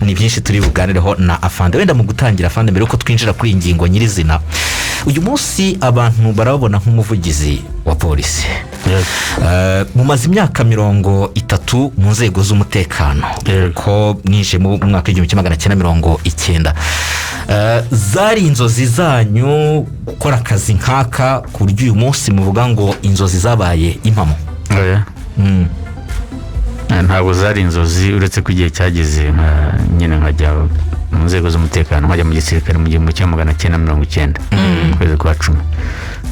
Ni byinshi turi buganireho na afande. Wenda mu gutangira, afande, mbere yuko twinjira kuri iyi ngingo nyirizina, uyu munsi abantu barababona nk'umuvugizi wa polisi. Mumaze imyaka 30 mu nzego z'umutekano, ko mwinjiye mu mwaka w'1990. Zari inzozi zanyu gukora akazi nk'aka, ku buryo uyu munsi muvuga ngo inzozi zabaye impamo? Oya. Ntabwo zari inzozi, uretse ko igihe cyageze nka nyine nkajya mu nzego z'umutekano, nkajya mu gisirikare mu 1990, mu kwezi kwa 10.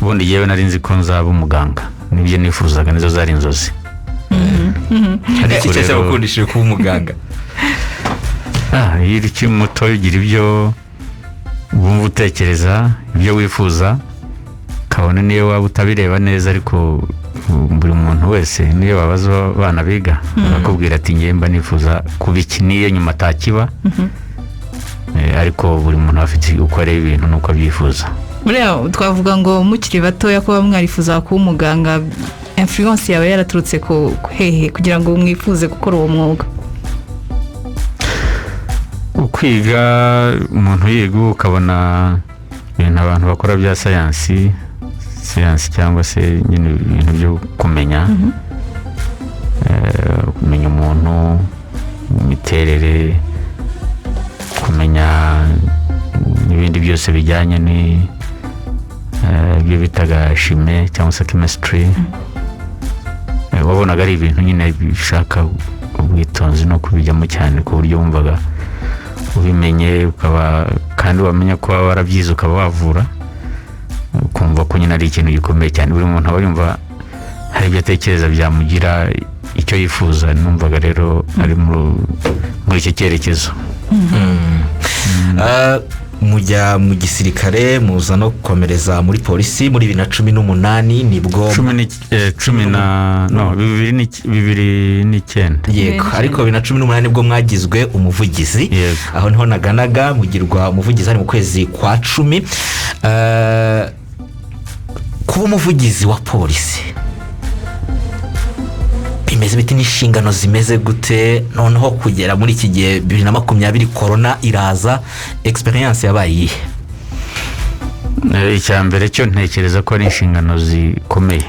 Ubundi yewe nari nzi ko nzaba umuganga, nibyo nifuzaga, nizo zari inzozi. Hari iki Ariko rero- cyabakundishije kuba umuganga? Iyo ukiri muto ugira ibyo wumva, utekereza ibyo wifuza, kabone niyo waba utabireba neza. Ariko buri muntu wese, niyo wabaza abana biga, barakubwira ati: "Ngewe mba nifuza kuba iki," niyo nyuma atakiba. Ariko buri muntu aba afite uko areba ibintu n'uko abyifuza. Buriya twavuga ngo mukiri batoya kuba mwarifuza kuba umuganga, influence yawe yaraturutse ku hehe kugira ngo mwifuze gukora uwo mwuga? Ukwiga, umuntu yiga ukabona ibintu abantu bakora bya siyansi cyangwa se nyine ibintu byo kumenya, kumenya umuntu, imiterere, kumenya n'ibindi byose bijyanye ni ibyo bitaga chimie cyangwa se chemistry. Wabonaga ari ibintu nyine bishaka ubwitonzi no kubijyamo cyane, ku buryo wumvaga ubimenye ukaba, kandi wamenya ko waba warabyize ukaba wavura, ukumva ko nyine ari ikintu gikomeye cyane. Buri muntu aba yumva hari ibyo atekereza byamugira icyo yifuza. Numvaga rero ari muri icyo cyerekezo. Mujya mu gisirikare, muza no gukomereza muri polisi muri 2018, nibwo Cumi ni cumi na, no, 2009. Yego, ariko 2018 nibwo mwagizwe umuvugizi. Yego. Aho niho naganaga. Mugirwa umuvugizi hari mu kwezi kwa 10. Kuba umuvugizi wa polisi bimeze bite? N'inshingano zimeze gute? Noneho kugera muri iki gihe, 2020, korona iraza, experience yabaye iyihe? Icya mbere cyo, ntekereza ko ari inshingano zikomeye.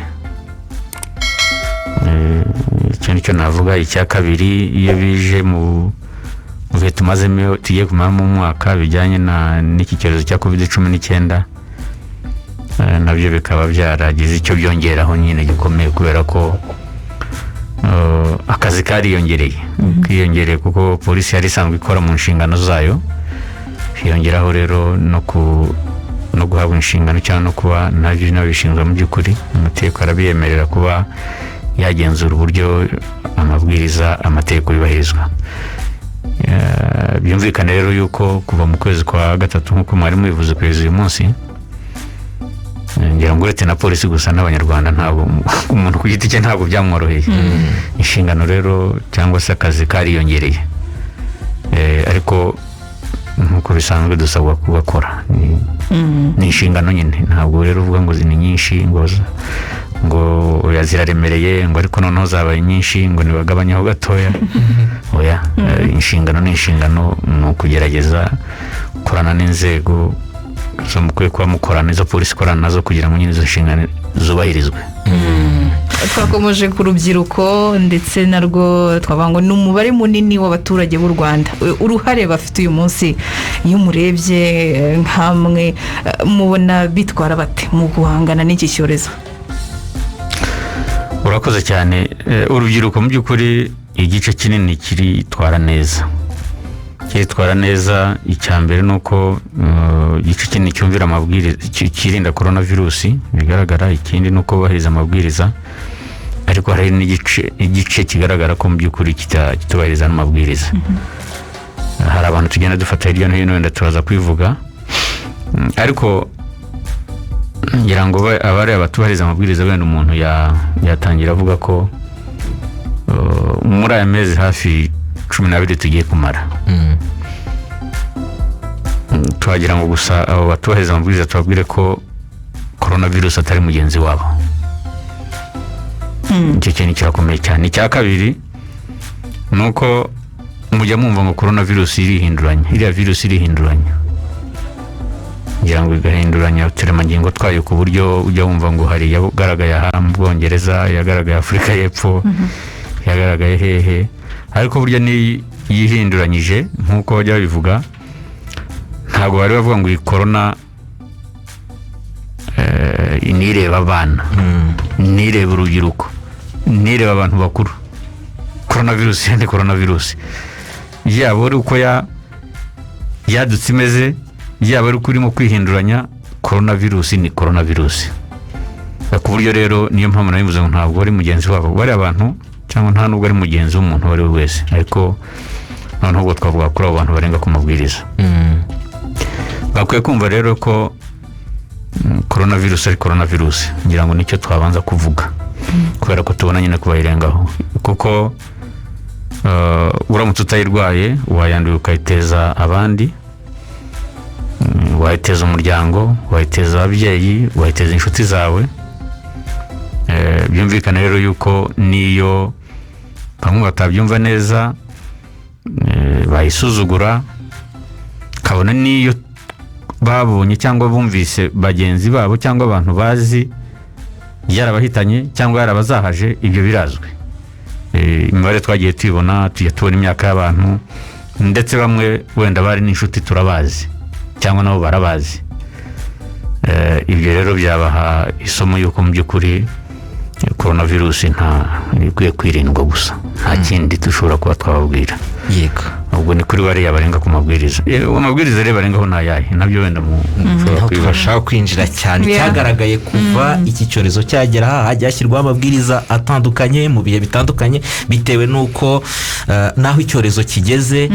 Icyo nicyo navuga. Icya kabiri, iyo bije mu bihe tumazemo, tugiye kumaramo umwaka, bijyanye n'iki cyorezo cya COVID-19, nabyo bikaba byaragize icyo byongeraho nyine gikomeye, kubera ko akazi kariyongereye, kiyongereye kuko polisi yari isanzwe ikora mu nshingano zayo, hiyongeraho rero no guhabwa inshingano cyangwa no kuba nabyo nabishinzwe. Mu by'ukuri amategeko arabiyemerera kuba yagenzura uburyo amabwiriza, amategeko yubahirizwa. Byumvikane rero yuko kuva mu kwezi kwa gatatu, nk'uko mwari mubivuze, kugeza uyu munsi, ngira ngo uretse na polisi gusa, n'Abanyarwanda, ntabwo umuntu ku giti cye ntabwo byamworoheye. Inshingano rero cyangwa se akazi kariyongereye. Ariko nk'uko bisanzwe dusabwa kugakora. Ni inshingano nyine, ntabwo rero uvuga ngo ni nyinshi, ngo oya ziraremereye, ngo ariko noneho zabaye nyinshi, ngo nibagabanyeho gatoya. Oya. Inshingano ni inshingano, ni ukugerageza gukorana n'inzego zo mukwiye kuba mukorana, izo polisi ikorana nazo, kugira ngo nyine izo nshingano zubahirizwe. Twakomeje ku rubyiruko, ndetse narwo twavuga ngo ni umubare munini w'abaturage b'u Rwanda. Uruhare bafite uyu munsi, iyo umurebye nkamwe, mubona bitwara bate mu guhangana n'iki cyorezo? Urakoze cyane. Urubyiruko mu by'ukuri igice kinini kiritwara neza, kiritwara neza. Icya mbere ni uko igice kinini cyumvira amabwiriza, cyirinda korona virusi bigaragara. Ikindi ni uko bubahiriza amabwiriza, ariko hari n'igice igice kigaragara ko mu by'ukuri kitubahiriza n'amabwiriza. Hari abantu tugenda dufata hirya no hino, wenda turaza kwivuga. Ariko ngira ngo abari abatubahiriza amabwiriza, wenda umuntu yatangira avuga ko muri aya mezi hafi 12 tugiye kumara, twagira ngo gusa abo batubahiriza amabwiriza tubabwire ko korona virusi atari mugenzi wabo. Icyo kintu kirakomeye cyane. Icya kabiri ni uko Mujya mwumva ngo korona virusi irihinduranya, iriya virusi irihinduranya, ngira ngo igahinduranya uturemangingo twayo, ku buryo ujya wumva ngo hari iyagaragaye aha mu Bwongereza, iyagaragaye Afurika y'Epfo, iyagaragaye hehe. Ariko burya niyo yihinduranyije nk'uko bajya babivuga, ntabwo bari bavuga ngo iyi korona nireba abana, nireba urubyiruko, nireba abantu bakuru. Korona virusi ni korona virusi, yaba ari uko yadutse imeze, yaba ari uko irimo kwihinduranya, korona virusi ni korona virusi. Ku buryo rero niyo mpamvu nabivuze ngo ntabwo ari mugenzi wabo bari abantu, cyangwa nta nubwo ari mugenzi w'umuntu uwo ari we wese. Ariko noneho ubwo twavuga kuri abo bantu barenga ku mabwiriza, bakwiye kumva rero ko korona virusi ari korona virusi. Ngira ngo nicyo twabanza kuvuga, kubera ko tubona nyine kubayirengaho, kuko uramutse utayirwaye wayanduye ukayiteza abandi, wayiteza umuryango, wayiteza ababyeyi, wayiteza inshuti zawe. Byumvikane rero yuko niyo bamwe batabyumva neza, bayisuzugura, kabone n'iyo babonye cyangwa bumvise bagenzi babo cyangwa abantu bazi yarabahitanye cyangwa yarabazahaje, ibyo birazwi. Imibare twagiye tuyibona, tujya tubona imyaka y'abantu, ndetse bamwe wenda bari n'inshuti turabazi cyangwa nabo barabazi. Ibyo rero byabaha isomo y'uko mu by'ukuri korona virusi nta ikwiye kwirindwa gusa, nta kindi dushobora kuba twababwira. Ubwo ni kuri bariya barenga ku mabwiriza. Amabwiriza rero barengaho ni ayahe? Nabyo wenda mushobora Aho kwibaza. tubasha kwinjira cyane, cyagaragaye kuva iki cyorezo cyagera aha, hagiye hashyirwaho amabwiriza atandukanye mu bihe bitandukanye, bitewe n'uko n'aho icyorezo kigeze.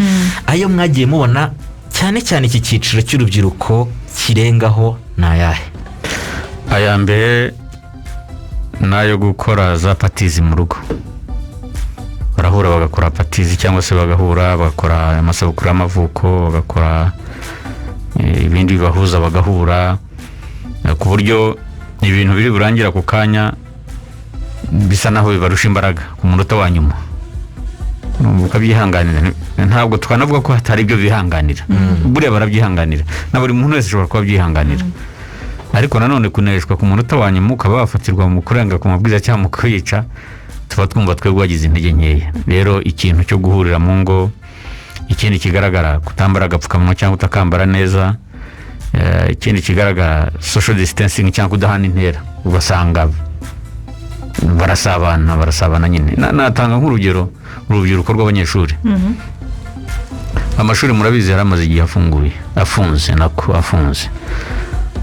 Ayo mwagiye mubona cyane cyane iki cyiciro cy'urubyiruko kirengaho ni ayahe? Aya mbere ni ayo gukora za parties mu rugo. Barahura bagakora parties, cyangwa se bagahura bagakora amasabukuru y'amavuko, bagakora ibindi bibahuza, bagahura ku buryo ibintu biri burangira ako kanya bisa naho bibarusha imbaraga ku munota wa nyuma. Urumva ukabyihanganira. Ntabwo twanavuga ko hatari ibyo bihanganira, buriya barabyihanganira, na buri muntu wese ashobora kuba abyihanganira. Ariko nanone kuneshwa ku munota wa nyuma, ukaba wafatirwa mu kurenga ku mabwiriza cyangwa mu kwica, tuba twumva twebwe wagize intege nkeya. Rero ikintu cyo guhurira mu ngo, ikindi kigaragara kutambara agapfukamunwa cyangwa kutakambara neza, ikindi kigaragara social distancing cyangwa kudahana intera, ugasanga barasabana, barasabana nyine. Natanga nk'urugero urubyiruko rw'abanyeshuri. Amashuri murabizi yari amaze igihe afunguye, afunze nako afunze,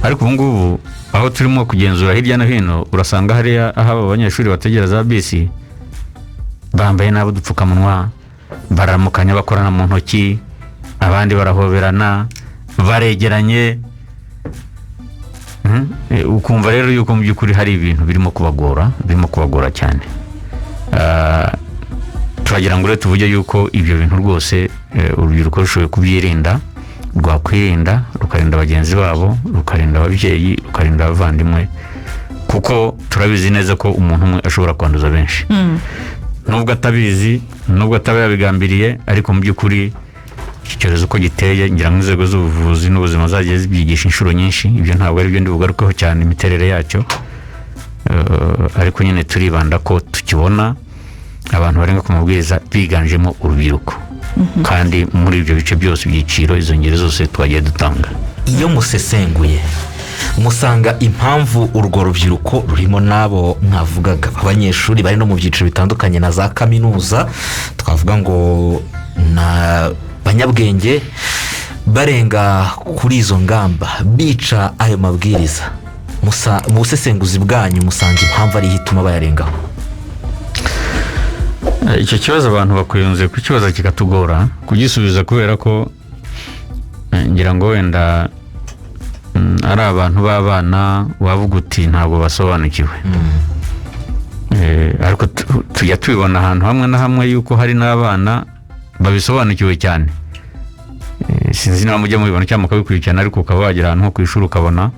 ariko ubu ngubu aho turimo kugenzura hirya no hino, urasanga hariya aho aba banyeshuri bategera za bisi bambaye nabi udupfukamunwa, baramukanya bakorana mu ntoki, abandi barahoberana, baregeranye. Ukumva rero yuko mu by'ukuri hari ibintu birimo kubagora, birimo kubagora cyane. Turagira ngo rero tuvuge yuko ibyo bintu rwose urubyiruko rushoboye kubyirinda, rwakwirinda, rukarinda bagenzi babo, rukarinda ababyeyi, rukarinda abavandimwe, kuko turabizi neza ko umuntu umwe ashobora kwanduza benshi, nubwo atabizi, nubwo ataba yabigambiriye. Ariko mu by'ukuri iki cyorezo uko giteye, ngira ngo inzego z'ubuvuzi n'ubuzima zagiye zibyigisha inshuro nyinshi, ibyo ntabwo ari byo ndi bugarukeho cyane imiterere yacyo. Ariko nyine turibanda ko tukibona abantu barenga ku mabwiriza biganjemo urubyiruko, kandi muri ibyo bice byose, ibyiciro, izo ngeri zose twagiye dutanga. Iyo musesenguye musanga impamvu urwo rubyiruko rurimo n'abo mwavugaga abanyeshuri bari no mu byiciro bitandukanye na za kaminuza, twavuga ngo na banyabwenge, barenga kuri izo ngamba, bica ayo mabwiriza, mu busesenguzi bwanyu musanga impamvu ariyo ituma bayarengaho? Icyo kibazo abantu bakunze kukibaza kikatugora kugisubiza, kubera ko ngira ngo wenda ari abantu b'abana, wavuga uti ntabwo basobanukiwe. Ariko tujya tubibona ahantu hamwe na hamwe yuko hari n'abana babisobanukiwe cyane. Sinzi niba mujya mubibona cyangwa mukabikurikirana, ariko ukaba wagera ahantu nko ku ishuri ukabona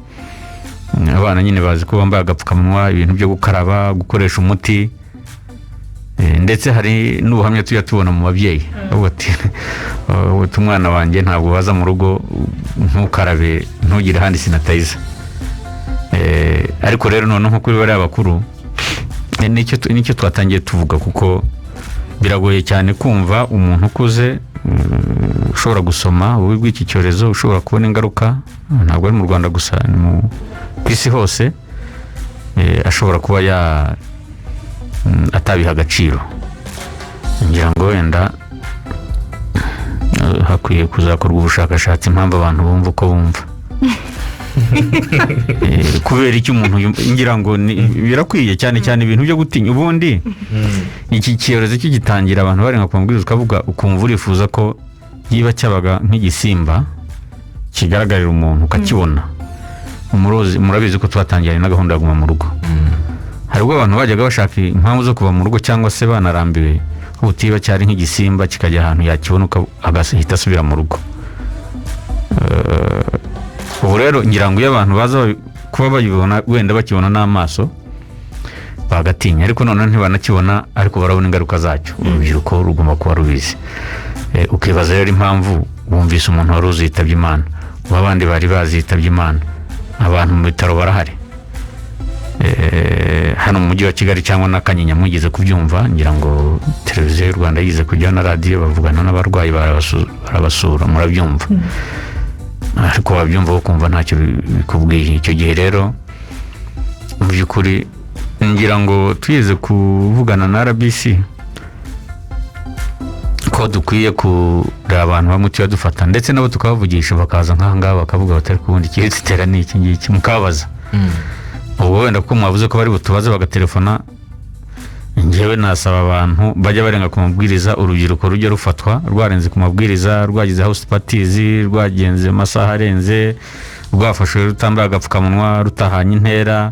abana nyine bazi ko bambaye agapfukamunwa, ibintu byo gukaraba, gukoresha umuti. Ndetse hari n'ubuhamya tujya tubona mu babyeyi bavuga ati "Uti umwana wanjye ntabwo waza mu rugo ntukarabe, ntugire ahandi sanitizer." Ariko rero noneho kuri bariya bakuru, nicyo twatangiye tuvuga, kuko biragoye cyane kumva umuntu ukuze, ushobora gusoma ububi bw'iki cyorezo, ushobora kubona ingaruka, ntabwo ari mu Rwanda gusa, ni ku isi hose, ashobora kuba atabiha agaciro. Ngira ngo wenda hakwiye kuzakorwa ubushakashatsi impamvu abantu bumva uko bumva. Kubera icyo umuntu ngira ngo birakwiye cyane cyane ibintu byo gutinya. Ubundi iki cyorezo kigitangira, abantu barenga ku mabwiriza, ukavuga ukumva urifuza ko yiba cyabaga nk'igisimba kigaragarira umuntu ukakibona. Murabizi ko twatangiranye na gahunda ya guma mu rugo. Hari ubwo abantu bajyaga bashaka impamvu zo kuva mu rugo cyangwa se banarambiwe, utiba cyari nk'igisimba kikajya ahantu yakibona agahita asubira mu rugo. Ubu rero ngira ngo iyo abantu baza kuba babibona, wenda bakibona n'amaso bagatinya, ariko noneho ntibanakibona, ariko barabona ingaruka zacyo. Urubyiruko rugomba kuba rubizi. Ukibaza rero impamvu wumvise umuntu wari uzi yitabye Imana, ubu abandi bari bazi yitabye Imana, abantu mu bitaro barahari. Hano mu mujyi wa Kigali cyangwa na Kanyinya mwigeze kubyumva, ngira ngo Televiziyo y'u Rwanda yize kujya na radiyo bavugana n'abarwayi, barabasura, murabyumva. Ariko wabyumva ukumva ntacyo bikubwiye. Icyo gihe rero mu by'ukuri ngira ngo twigeze kuvugana na RBC ko dukwiye kureba abantu bamwe tujya dufata, ndetse nabo tukabavugisha, bakaza nk'aha ngaha bakavuga batari kubundi ikitera ni iki ngiki, mukabaza. Ubwo wenda kuko mwavuze ko bari butubaze bagatelefona, njyewe nasaba abantu bajya barenga ku mabwiriza, urubyiruko rujya rufatwa rwarenze ku mabwiriza, rwagize house parties, rwagenze amasaha arenze, rwafashwe rutambaye agapfukamunwa, rutahanye intera,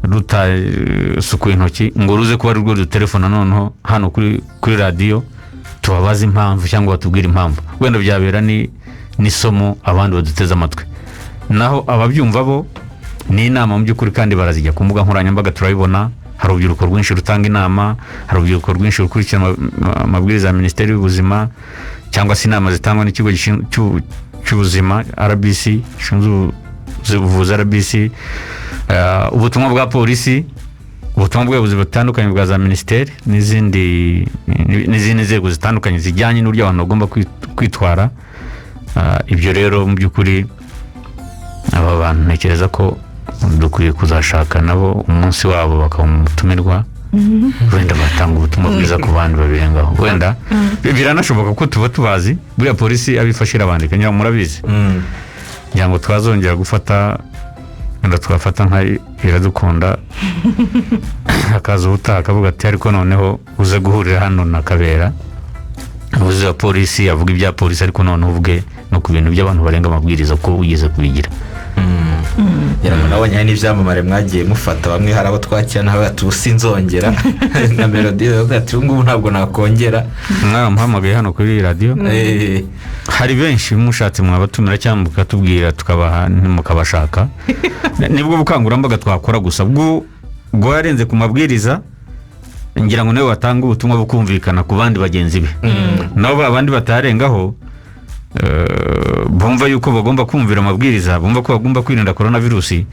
rutasukuye intoki, ngo ruze kuba ari rwo rutelefona noneho hano kuri radiyo, tubabaze impamvu cyangwa batubwire impamvu. Wenda byabera ni n'isomo abandi baduteze amatwi. Naho ababyumva bo ni inama mu by'ukuri, kandi barazijya ku mbuga nkoranyambaga turabibona. Hari urubyiruko rwinshi rutanga inama, hari urubyiruko rwinshi rukurikira amabwiriza ya Minisiteri y'Ubuzima cyangwa se inama zitangwa n'ikigo cy'ubuzima RBC, gishinzwe ubuvuzi RBC, ubutumwa bwa polisi, ubutumwa bw'ubuyobozi butandukanye bwa za minisiteri n'izindi nzego zitandukanye zijyanye n'uburyo abantu bagomba kwitwara. Ibyo rero mu by'ukuri aba bantu ntekereza ko dukwiye kuzashaka nabo umunsi wabo bakaba umutumirwa, wenda batanga ubutumwa bwiza ku bandi babirengaho. Wenda biranashoboka ko tuba tubazi, buriya polisi abifashe irabandika, ngira ngo murabizi. Ngira ngo twazongera gufata, wenda twafata nka Iradukunda, akaza ubutaha akavuga ati ariko noneho uze guhurira hano na Kabera, uzi wa polisi avuga ibya polisi, ariko noneho uvuge no ku bintu by'abantu barenga amabwiriza ko wigeze kubigira. Ngira ngo nabonye hari n'ibyamamare mwagiye mufata, bamwe hari abo twakira nawe ati ubu sinzongera, nka Melody yavuga ati ubu ngubu ntabwo nakongera. Mwaramuhamagaye hano kuri radiyo. Hari benshi mushatse mwabatumira cyangwa mukatubwira tukabaha, mukabashaka. Nibwo bukangurambaga twakora gusa bwo yarenze ku mabwiriza, ngira ngo nawe watanga ubutumwa bukumvikana ku bandi bagenzi be, nabo abandi batarengaho, bumva yuko bagomba kumvira amabwiriza, bumva ko bagomba kwirinda korona virusi.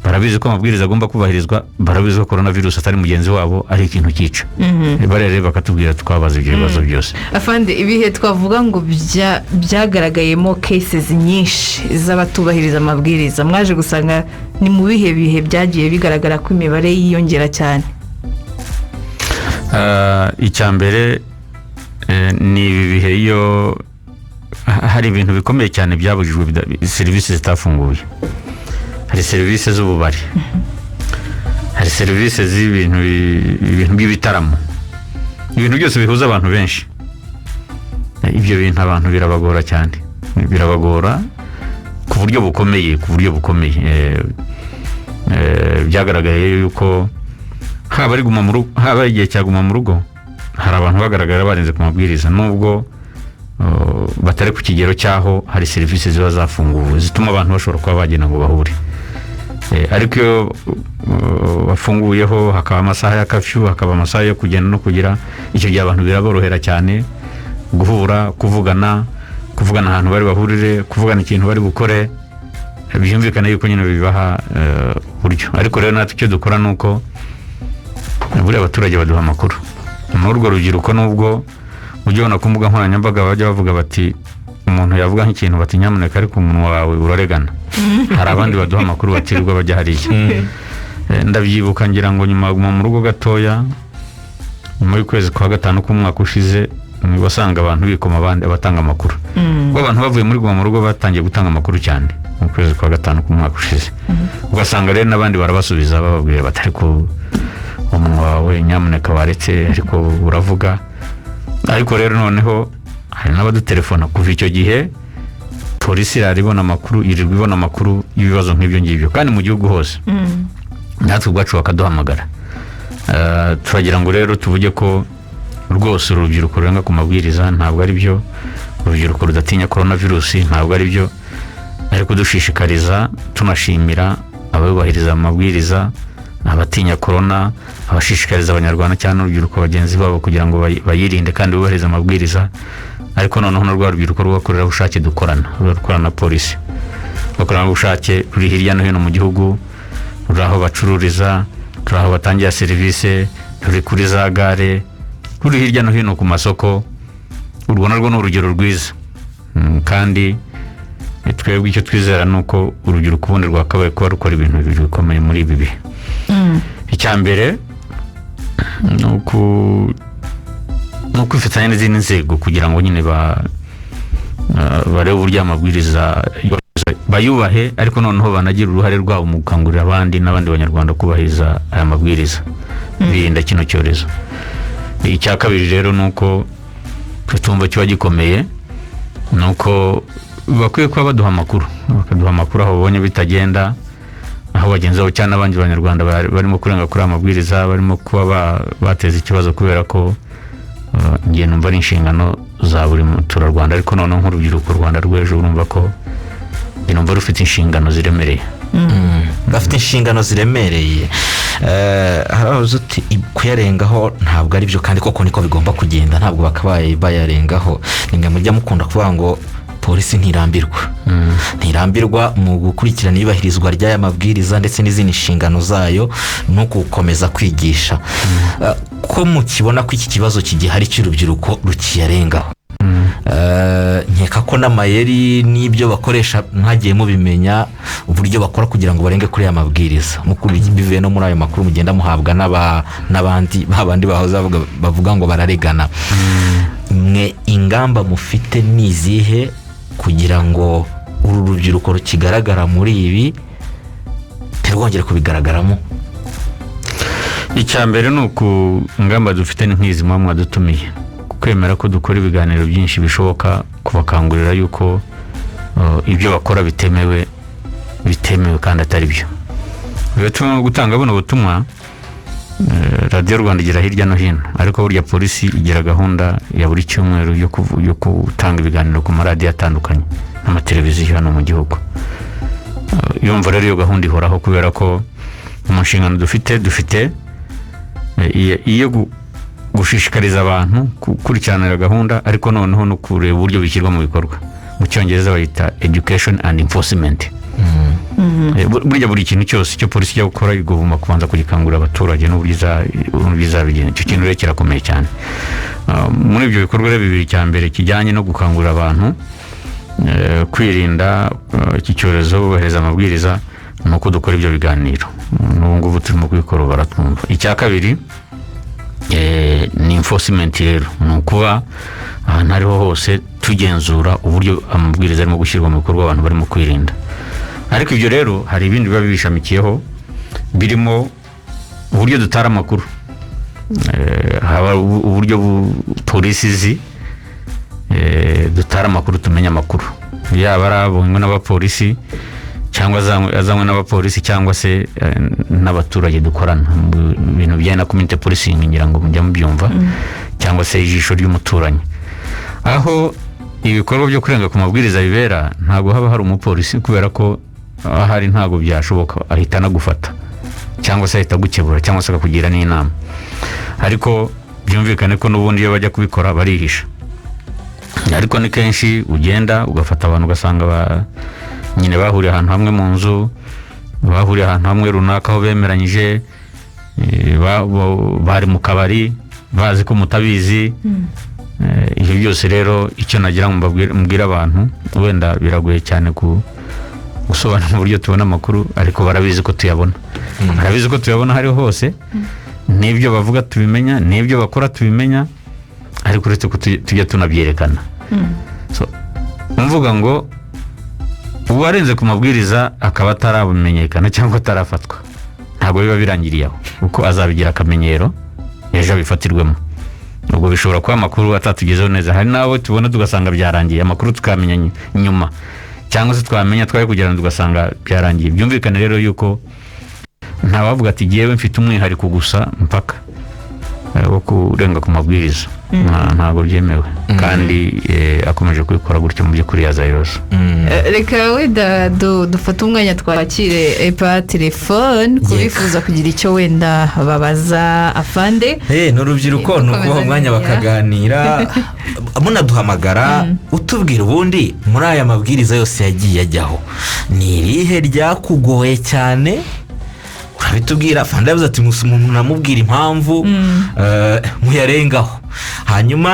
Barabizi ko amabwiriza agomba kubahirizwa, barabizi ko korona virusi atari mugenzi wabo, ari ikintu cyica. Bariya rero bakatubwira twabaza ibyo bibazo byose. Afande, ibihe twavuga ngo byagaragayemo cases nyinshi z'abatubahiriza amabwiriza, mwaje gusanga ni mu bihe bihe byagiye bigaragara ko imibare yiyongera cyane? Icya mbere, ni ibi bihe iyo hari ibintu bikomeye cyane byabujijwe, serivisi zitafunguye. Hari serivisi z'ububari, hari serivisi z'ibintu ibintu by'ibitaramo, ibintu byose bihuza abantu benshi. Ibyo bintu abantu birabagora cyane, birabagora ku buryo bukomeye, ku buryo bukomeye. Byagaragaye yuko haba ari guma mu rugo, haba ari igihe cya guma mu rugo, hari abantu bagaragara barenze ku mabwiriza, nubwo batari ku kigero cy'aho hari serivisi ziba zafunguwe zituma abantu bashobora kuba bagenda ngo bahure. Ariko iyo bafunguyeho hakaba amasaha ya curfew, hakaba amasaha yo kugenda no kugira, icyo gihe abantu biraborohera cyane guhura, kuvugana ahantu bari bahurire, kuvugana ikintu bari bukore. Byumvikane yuko nyine bibaha uburyo. Ariko rero natwe icyo dukora ni uko buriya abaturage baduha amakuru muri urwo rubyiruko, nubwo ujya ubona ku mbuga nkoranyambaga bajya bavuga bati umuntu yavuga nk'ikintu bati nyamuneka ariko umunwa wawe uraregana. Hari abandi baduha amakuru batirirwa bajya hariya. Ndabyibuka ngira ngo nyuma guma mu rugo gatoya, nyuma y'ukwezi kwa gatanu k'umwaka ushize, wasanga abantu bikoma abandi abatanga amakuru. Ubwo abantu bavuye muri guma mu rugo batangiye gutanga amakuru cyane mu kwezi kwa gatanu k'umwaka ushize, ugasanga rero n'abandi barabasubiza bababwira bati ariko umunwa wawe nyamuneka waretse, ariko uravuga. Ariko rero noneho hari n'abadutelefona. Kuva icyo gihe polisi irara ibona amakuru, yirirwa ibona amakuru y'ibibazo nk'ibyo ngibyo, kandi mu gihugu hose, natwe ubwacu bakaduhamagara. Turagira ngo rero tuvuge ko rwose urubyiruko rurenga ku mabwiriza ntabwo ari byo, urubyiruko rudatinya korona virusi ntabwo ari byo. Ariko dushishikariza, tunashimira abubahiriza amabwiriza, abatinya korona, abashishikariza abanyarwanda cyangwa n'urubyiruko bagenzi babo kugira ngo bayirinde kandi bubahirize amabwiriza. Ariko noneho na rwa rubyiruko rw'abakorerabushake dukorana, rukorana na polisi, abakorerabushake ruri hirya no hino mu gihugu, ruri aho bacururiza, ruri aho batangira serivisi, ruri kuri za gare, ruri hirya no hino ku masoko. Urwo narwo ni urugero rwiza. Kandi twebwe icyo twizera ni uko urubyiruko ubundi rwakabaye kuba rukora ibintu bibiri bikomeye muri ibi bihe. Icya mbere ni ukwifatanya n'izindi nzego kugira ngo nyine barebe uburyo amabwiriza bayubahe, ariko noneho banagira uruhare rwabo mu gukangurira abandi n'abandi banyarwanda kubahiriza aya mabwiriza, birinda kino cyorezo. Icya kabiri rero ni uko tumva kiba gikomeye, ni uko bakwiye kuba baduha amakuru, bakaduha amakuru aho babonye bitagenda, aho bagenzi babo cyangwa n'abandi banyarwanda barimo kurenga kuri aya mabwiriza, barimo kuba bateza ikibazo, kubera ko njye numva ari inshingano za buri muturarwanda. Ariko noneho nk'urubyiruko, u Rwanda rw'ejo, urumva ko numva rufite inshingano ziremereye. Bafite inshingano ziremereye. Hari abavuze uti kuyarengaho ntabwo ari byo, kandi koko niko bigomba kugenda, ntabwo bakabaye bayarengaho. Ni mwe mujya mukunda kuvuga ngo polisi ntirambirwa, ntirambirwa mu gukurikirana iyubahirizwa ry'aya mabwiriza ndetse n'izindi nshingano zayo no gukomeza kwigisha. Ko mukibona ko iki kibazo kigihari cy'urubyiruko rukiyarengaho, nkeka ko n'amayeri n'ibyo bakoresha mwagiye mubimenya, uburyo bakora kugira ngo barenge kuri aya mabwiriza, bivuye no muri ayo makuru mugenda muhabwa n'abandi babandi bahoze bavuga ngo bararegana. Mwe ingamba mufite ni izihe kugira ngo uru rubyiruko rukigaragara muri ibi ntirwongere kubigaragaramo? Icya mbere ni uku, ingamba dufite ni nk'izi muba mwadutumiye, kwemera ko dukora ibiganiro byinshi bishoboka, kubakangurira yuko ibyo bakora bitemewe kandi atari byo. Bigatuma gutanga buno butumwa, Radiyo Rwanda igera hirya no hino, ariko burya polisi igira gahunda ya buri cyumweru yo gutanga ibiganiro ku maradiyo atandukanye n'amateleviziyo hano mu gihugu. Yumva rero iyo gahunda ihoraho, kubera ko mu nshingano dufite iyo gushishikariza abantu gukurikiranira gahunda, ariko noneho no kureba uburyo bishyirwa mu bikorwa. Mu Cyongereza bayita education and enforcement. Burya buri kintu cyose icyo polisi ijya gukora igomba kubanza kugikangurira abaturage n'uburyo izabigenza. Icyo kintu rero kirakomeye cyane. Muri ibyo bikorwa rero bibiri, icya mbere kijyanye no gukangurira abantu kwirinda iki cyorezo bubahiriza amabwiriza, ni uko dukora ibyo biganiro. N'ubu ngubu turimo kubikora, baratwumva. Icya kabiri ni enforcement rero, ni ukuba ahantu ariho hose tugenzura uburyo amabwiriza arimo gushyirwa mu bikorwa, abantu barimo kwirinda. Ariko ibyo rero hari ibindi biba bibishamikiyeho, birimo uburyo dutara amakuru. Haba uburyo polisi izi dutara amakuru, tumenya amakuru, yaba ari abonywe n'abapolisi cyangwa azanywe n'abapolisi cyangwa se n'abaturage dukorana mu bintu bijyanye na community policing, ngira ngo mujya mubyumva, cyangwa se ijisho ry'umuturanyi. Aho ibikorwa byo kurenga ku mabwiriza bibera ntabwo haba hari umupolisi, kubera ko Ahari ntabwo byashoboka, ahita anagufata cyangwa se ahita agukebura cyangwa se akakugira n'inama. Ariko byumvikane ko n'ubundi iyo bajya kubikora barihisha. Ariko ni kenshi ugenda ugafata abantu, ugasanga nyine bahuriye ahantu hamwe mu nzu, bahuriye ahantu hamwe runaka aho bemeranyije, bari mu kabari bazi ko mutabizi. Ibyo byose rero, icyo nagira ngo mbwire abantu, wenda biragoye cyane ku gusobanura uburyo tubona amakuru, ariko barabizi ko tuyabona, barabizi ko tuyabona aho ariho hose. N'ibyo bavuga tubimenya, n'ibyo bakora tubimenya, ariko uretse ko tujya tunabyerekana. So, mvuga ngo uwarenze ku mabwiriza akaba ataramenyekana cyangwa atarafatwa, ntabwo biba birangiriye aho, kuko azabigira akamenyero, ejo abifatirwemo. Ubwo bishobora kuba amakuru atatugezeho neza. Hari n'abo tubona tugasanga byarangiye, amakuru tukamenya nyuma, cyangwa se twamenya twari kugira ngo tugasanga byarangiye. Byumvikane rero yuko ntawavuga ati jyewe mfite umwihariko gusa mpaka wo kurenga ku mabwiriza. Ntabwo byemewe, kandi akomeje kubikora gutyo, mu by'ukuri yazabibaza. Reka wenda dufate umwanya twakire epa telefone ku bifuza kugira icyo wenda babaza afande. Ni urubyiruko, ni ukubaha umwanya bakaganira. Munaduhamagara utubwira ubundi muri aya mabwiriza yose yagiye ajyaho, ni irihe ryakugoye cyane? Urabitubwira. Afande yavuze ati umuntu namubwira impamvu muyarengaho. Hanyuma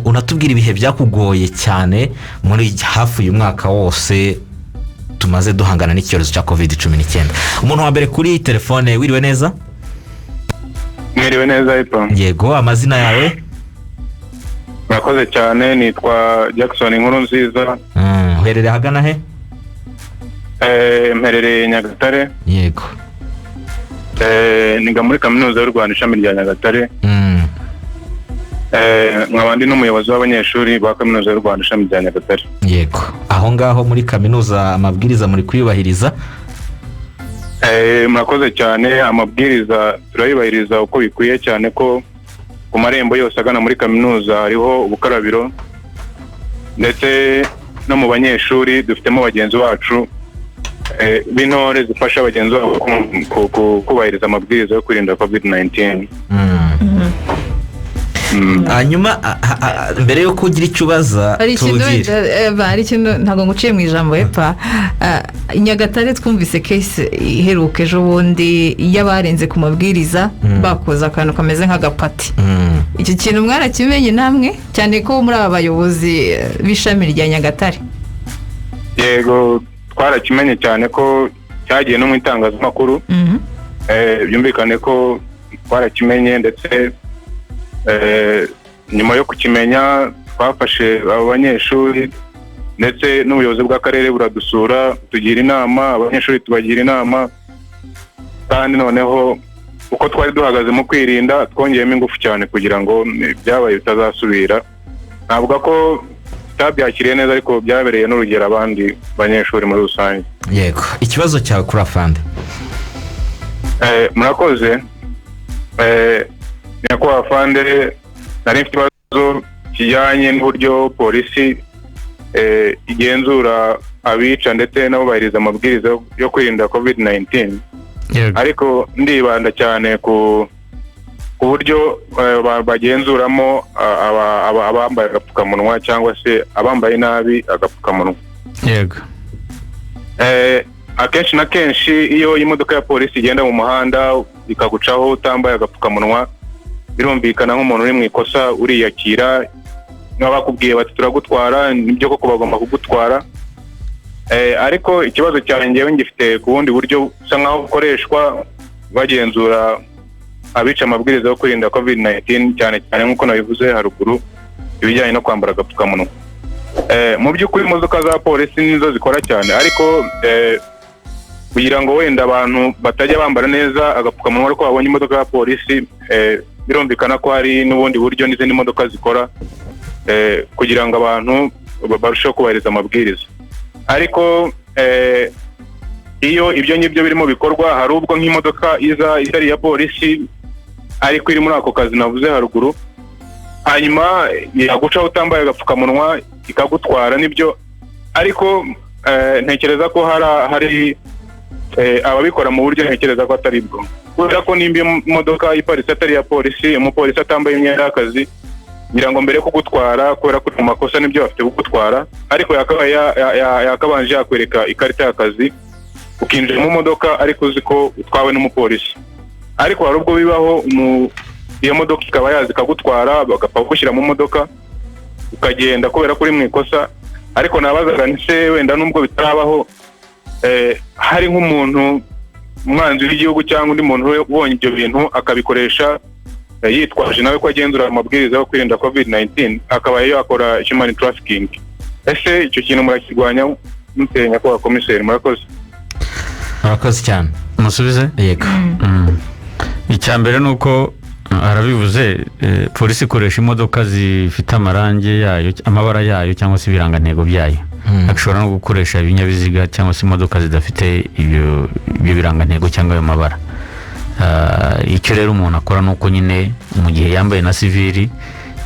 unatubwira ibihe byakugoye cyane muri hafi uyu mwaka wose tumaze duhangana n'icyorezo cya COVID-19. Umuntu wa mbere kuri telefone, wiriwe neza? Mwiriwe neza, Epa. Yego, amazina yawe? Murakoze cyane, nitwa Jackson Inkuru Nziza. Uherereye ahagana he? Mperereye Nyagatare. Niga muri Kaminuza y'u Rwanda, ishami rya Nyagatare. Nkaba ndi n'umuyobozi w'abanyeshuri ba Kaminuza y'u Rwanda, ishami rya Nyagatare. Yego, aho ngaho muri kaminuza amabwiriza muri kuyubahiriza? Murakoze cyane, amabwiriza turayubahiriza uko bikwiye, cyane ko ku marembo yose agana muri kaminuza hariho ubukarabiro, ndetse no mu banyeshuri dufitemo bagenzi bacu b'intore zifasha bagenzi babo kubahiriza amabwiriza yo kwirinda COVID-19. Hanyuma mbere yo kugira icyo ubaza, Hari ikintu tubwire. Wenda, Eva, hari ikintu, ntabwo nguciye mu ijambo, epa. I Nyagatare twumvise case iheruka ejo bundi y'abarenze ku mabwiriza, bakoze akantu kameze nk'agapati. Icyo kintu mwarakimenye namwe, cyane ko muri aba bayobozi b'ishami rya Nyagatare? Yego, twarakimenye, cyane ko cyagiye no mu itangazamakuru. Byumvikane ko twarakimenye, ndetse nyuma yo kukimenya twafashe abo banyeshuri, ndetse n'ubuyobozi bw'akarere buradusura, tugira inama abanyeshuri, tubagira inama, kandi noneho uko twari duhagaze mu kwirinda twongeyemo ingufu cyane kugira ngo ibyabaye bitazasubira. Navuga ko tutabyakiriye neza, ariko byabereye n'urugero abandi banyeshuri muri rusange. Yego, ikibazo cyawe kuri afande? Murakoze. Nyakubahwa afande, nari mfite ikibazo kijyanye n'uburyo polisi igenzura abica ndetse n'abubahiriza amabwiriza yo kwirinda COVID-19. Ariko ndibanda cyane ku buryo bagenzuramo abambaye agapfukamunwa cyangwa se abambaye nabi agapfukamunwa. Akenshi na kenshi iyo imodoka ya polisi igenda mu muhanda ikagucaho utambaye agapfukamunwa, birumvikana nk'umuntu uri mu ikosa uriyakira, niba bakubwiye bati turagutwara, nibyo koko bagomba kugutwara. Ariko ikibazo cyanjye njyewe ngifite ku bundi buryo busa nkaho bukoreshwa bagenzura abica amabwiriza yo kwirinda COVID-19, cyane cyane nk'uko nabivuze haruguru, ibijyanye no kwambara agapfukamunwa. Mu by'ukuri imodoka za polisi nizo zikora cyane, ariko kugira ngo wenda abantu batajya bambara neza agapfukamunwa ariko babonye imodoka ya polisi, birumvikana ko hari n'ubundi buryo n'izindi modoka zikora kugira ngo abantu barusheho kubahiriza amabwiriza. Ariko iyo ibyo ngibyo birimo bikorwa, hari ubwo nk'imodoka iza itari iya polisi ariko iri muri ako kazi navuze haruguru, hanyuma yagucaho utambaye agapfukamunwa ikagutwara, nibyo, ariko Ntekereza ko hari ababikora mu buryo ntekereza ko atari bwo, kubera ko nimba imodoka iparitse atari iya polisi, umupolisi atambaye imyenda y'akazi, ngira ngo mbere yo kugutwara, kubera ko uri mu makosa nibyo bafite kugutwara, ariko yakabanje yakwereka ikarita y'akazi ukinjira mu modoka ariko uzi ko utwawe n'umupolisi. Ariko hari ubwo bibaho iyo modoka ikaba yaza ikagutwara, bagapfa kugushyira mu modoka ukagenda kubera ko uri mu ikosa. Ariko nabazaga nti se wenda nubwo bitarabaho, hari nk'umuntu umwanzi w'igihugu cyangwa undi muntu ubonye ibyo bintu akabikoresha yitwaje nawe ko agenzura amabwiriza yo kwirinda COVID-19, akaba yakora human trafficking. Ese icyo kintu murakirwanya mute, nyakubahwa komiseri? Murakoze. Murakoze cyane. Musubize. Yego. Icya mbere ni uko arabivuze, polisi ikoresha imodoka zifite amarangi yayo, amabara yayo cyangwa se ibirangantego byayo. Ashobora no gukoresha ibinyabiziga cyangwa se imodoka zidafite ibyo birangantego cyangwa ayo mabara. Icyo rero umuntu akora ni uko nyine mu gihe yambaye na sivili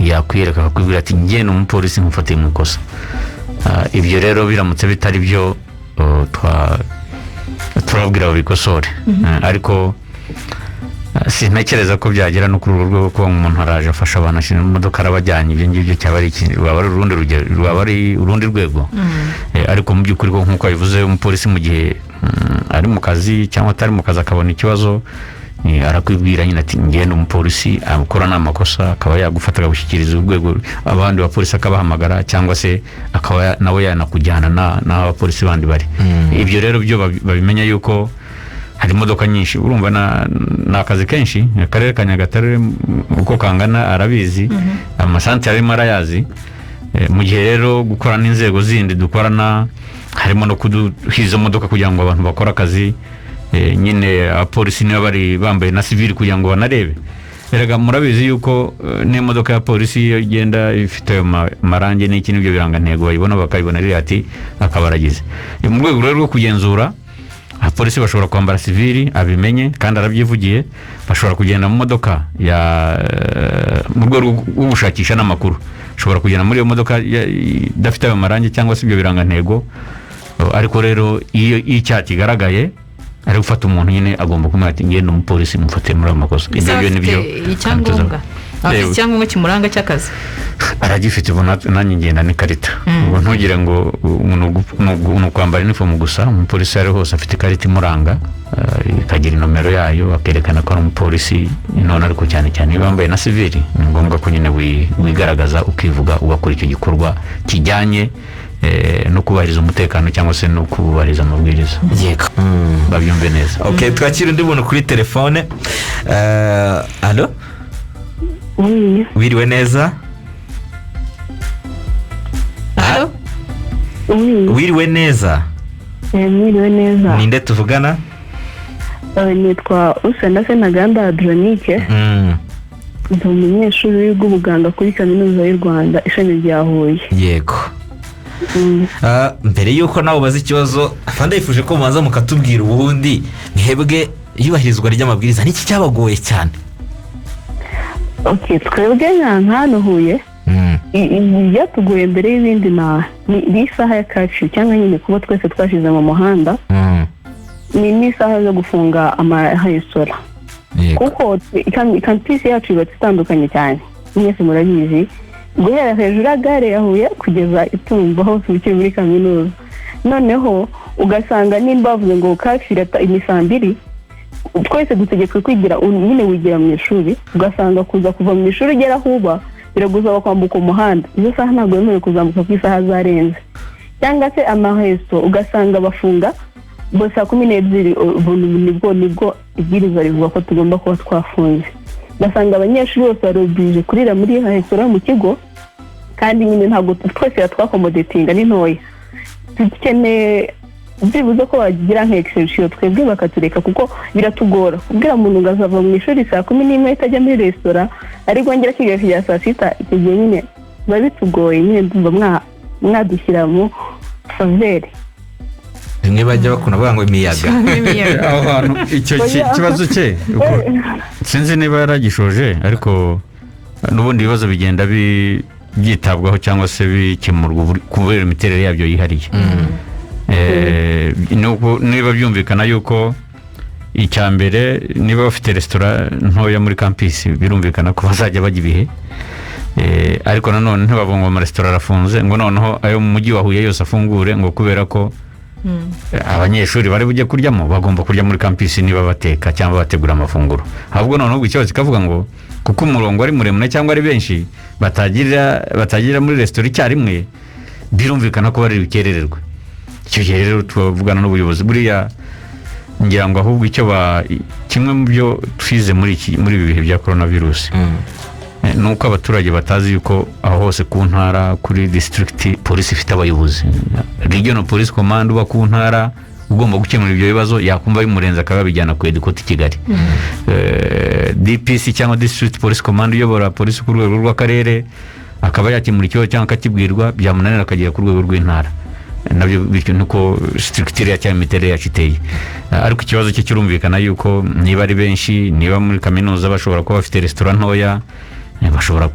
yakwiyereka akakubwira ati njye ni umupolisi nkufatiye mu ikosa. Ibyo rero biramutse bitari byo, turababwira babikosore. Ariko sintekereza ko byagera no kuri urwo rwego kuba umuntu araje afasha abantu ashyira mu modoka arabajyanye, ibyo ngibyo cyaba ari rwaba ari urundi rugero, rwaba ari urundi rwego. Ariko mu by'ukuri ko nk'uko abivuze, umupolisi mu gihe ari mu kazi cyangwa atari mu kazi akabona ikibazo, arakwibwira nyine ati ngende umupolisi akora n'amakosa, akaba yagufata akagushyikiriza urwego, abandi bapolisi akabahamagara, cyangwa se akaba nawe yanakujyana n'aho abapolisi bandi bari. Ibyo rero byo babimenya yuko hari imodoka nyinshi, urumva ni akazi kenshi. Akarere ka Nyagatare uko kangana arabizi, amasantere arimo arayazi. Mu gihe rero gukora n'inzego zindi dukorana, harimo no kuduha izo modoka kugira ngo abantu bakore akazi, nyine abapolisi niba bari bambaye na sivili kugira ngo banarebe. Erega murabizi yuko n'imodoka ya polisi iyo igenda ifite ayo marangi n'iki n'ibyo birangantego bayibona bakayibona ririya ati akaba aragize. Mu rwego rero rwo kugenzura, abapolisi bashobora kwambara sivili abimenye kandi arabyivugiye, bashobora kugenda mu modoka ya mu rwego rwo gushakisha n'amakuru, bashobora kugenda muri iyo modoka idafite ayo marangi cyangwa se ibyo birangantego. Ariko rero iyo icyaha kigaragaye ari gufata umuntu nyine agomba kumenya ati ngende umupolisi mufate muri ayo makosa. Ese Ibyo nibyo afite icyangombwa? Afite icyangombwa kimuranga cy'akazi? Aragifite. Ubu nanjye ngenda n'ikarita. Ubwo ntugire ngo ni ukwambara inifomu gusa, umupolisi ari hose afite ikarita imuranga, ikagira inomero yayo, akerekana ko ari umupolisi. None ariko cyane cyane iyo wambaye na sivili ni ngombwa ko nyine wigaragaza ukivuga ugakora icyo gikorwa kijyanye no kubahiriza umutekano cyangwa se no kubahiriza amabwiriza. Yego. Babyumve neza. Okay, twakira undi muntu kuri telefone. Allo? Oui, Wiriwe neza? Allo? oui, Wiriwe neza? Mwiriwe neza. Ninde tuvugana? Nitwa Usanase Ntaganda Adronike, ndi umunyeshuri wiga ubuganga kuri Kaminuza y'u Rwanda ishami rya Huye. Yego. Mbere y'uko nawe ubaza ikibazo, afande yifuje ko mubanza mukatubwira ubundi mwebwe iyubahirizwa ry'amabwiriza niki cyabagoye cyane? Okay, twebwe nka hano Huye, ibyatugoye mbere y'ibindi ni isaha ya kacu cyangwa nyine kuba twese twashize mu muhanda, ni n'isaha zo gufunga amaresitora. Yego. Kuko kampisi yacu yubatse itandukanye cyane, mwese murabizi, guhera hejuru ya gare ya Huye kugeza Itumba hose ukiri muri kaminuza. Noneho ugasanga nimba bavuze ngo kacu irata imisambi, twese dutegetswe kwigira nyine wigira mu ishuri, ugasanga kuza kuva mu ishuri ugera aho uba biragusaba kwambuka umuhanda, izo saha ntabwo wemerewe kuzamuka ku isaha zarenze. Cyangwa se amaheso ugasanga bafunga bo saa 12, ubu nibwo ibwiriza rivuga ko tugomba kuba twafunze. Ugasanga abanyeshuri bose barobije kurira muri resitora mu kigo, kandi nyine ntabwo twese twakomodetinga ni ntoya. Dukeneye byibuze ko bagira nka exception twebwe bakatureka, kuko biratugora kubwira umuntu ngo azava mu ishuri saa 11 ahita ajya muri resitora, ariko ngera akiga kugera saa 6, icyo gihe nyine biba bitugoye nyine, ndumva mwadushyira mu faveri. Bimwe bajya bakunda bavuga ngo imiyaga. Imiyaga. Aho hantu icyo kibazo cye sinzi niba yaragishoje, ariko n'ubundi ibibazo bigenda byitabwaho cyangwa se bikemurwa kubera imiterere yabyo yihariye. Niba byumvikana yuko icya mbere, niba bafite resitora ntoya muri campus, birumvikana ko bazajya bajya ibihe. Ariko nanone ntibavuga ngo amaresitora arafunze, ngo noneho ayo mu mujyi wa Huye yose afungure, ngo kubera ko abanyeshuri bari bujye kuryamo. Bagomba kurya muri campus niba bateka cyangwa bategura amafunguro. Ahubwo noneho ubwo ikibazo kikavuga ngo kuko umurongo ari muremure cyangwa ari benshi batagira muri resitora icyarimwe, birumvikana ko bari bukerererwe. Icyo gihe rero tuvugana n'ubuyobozi. Buriya ngira ngo ahubwo icyo ba kimwe mu byo twize muri ibi bihe bya korona virusi ni uko abaturage batazi yuko aho hose ku ntara, kuri district, polisi ifite abayobozi, regional police command uba ku ntara ugomba gukemura ibyo bibazo, yakumva bimurenze akaba yabijyana ku headquarter i Kigali. DPC cyangwa district police command uyobora polisi ku rwego rw'akarere akaba yakemura ikibazo cyangwa akakibwirwa, byamunanira akagera ku rwego rw'intara nabyo. Bityo niko structure ya cyangwa imiterere yacu iteye. Ariko ikibazo cye kirumvikana yuko niba ari benshi, niba muri kaminuza bashobora kuba bafite resitora ntoya, bashobora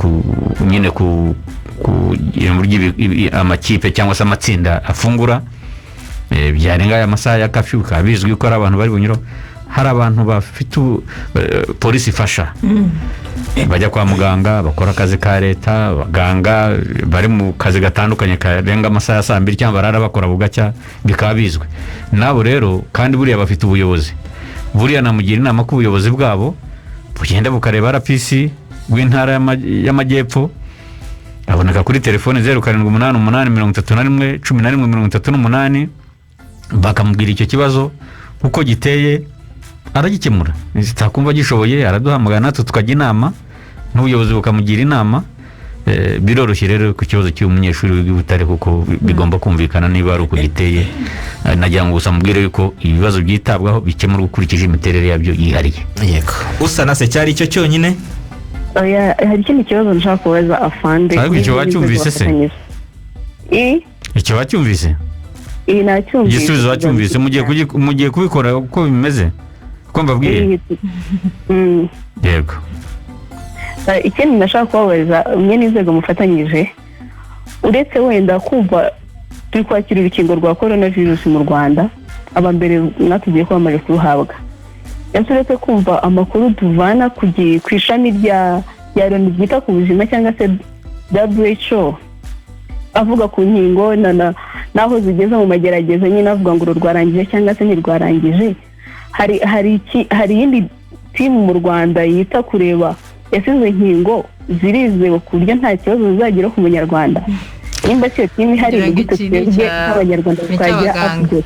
nyine kugira uburyo amakipe cyangwa se amatsinda afungura. Byarenga aya masaha ya curfew, bikaba bizwi ko ari abantu bari bunyuraho, hari abantu bafite polisi ifasha, bajya kwa muganga, bakora akazi ka leta, abaganga bari mu kazi gatandukanye karenga amasaha ya saa 2 cyangwa barara bakora bugacya, bikaba bizwi nabo rero. Kandi buriya bafite ubuyobozi. Buriya namugira inama ko ubuyobozi bwabo bugenda bukareba RPC w'intara y'Amajyepfo, aboneka kuri telefoni 0788311138, bakamubwira icyo kibazo uko giteye, aragikemura. Zitakumva gishoboye araduhamagara, natwe tukajya inama n'ubuyobozi bukamugira inama. Biroroshye rero ku kibazo cy'uyu munyeshuri wiga i Butare, kuko bigomba kumvikana niba ari uko giteye. Nagira ngo gusa mubwire yuko ibibazo byitabwaho, bikemurwa ukurikije imiterere yabyo yihariye. Yego, usa na se cyari icyo cyonyine? Oya, hari ikindi kibazo nshaka kubaza afande. Ariko icyo wacyumvise se? I Icyo wacyumvise? Iyi nacyumvise. Igisubizo wacyumvise? Mugiye kubikora uko bimeze, uko mbabwiye? Yego. Ikindi ndashaka kubabaza mwe n'inzego mufatanyije, uretse wenda kumva turi kwakira urukingo rwa korona virusi mu Rwanda, aba mbere mwatubwiye ko bamaze kuruhabwa, ese uretse kumva amakuru tuvana ku ishami rya Loni ryita ku buzima cyangwa se WHO avuga ku nkingo n'aho zigeze mu magerageza, nyine avuga ngo uru rwarangije cyangwa se ntirwarangije, hari iyindi team mu Rwanda yita kureba ese izo nkingo zirizewe ku buryo nta kibazo zizagira ku munyarwanda? Nimba si iyo team ihari, Ngira ngo ni gute iki ni twebwe nk'abanyarwanda ni twagira icy'abaganga. update?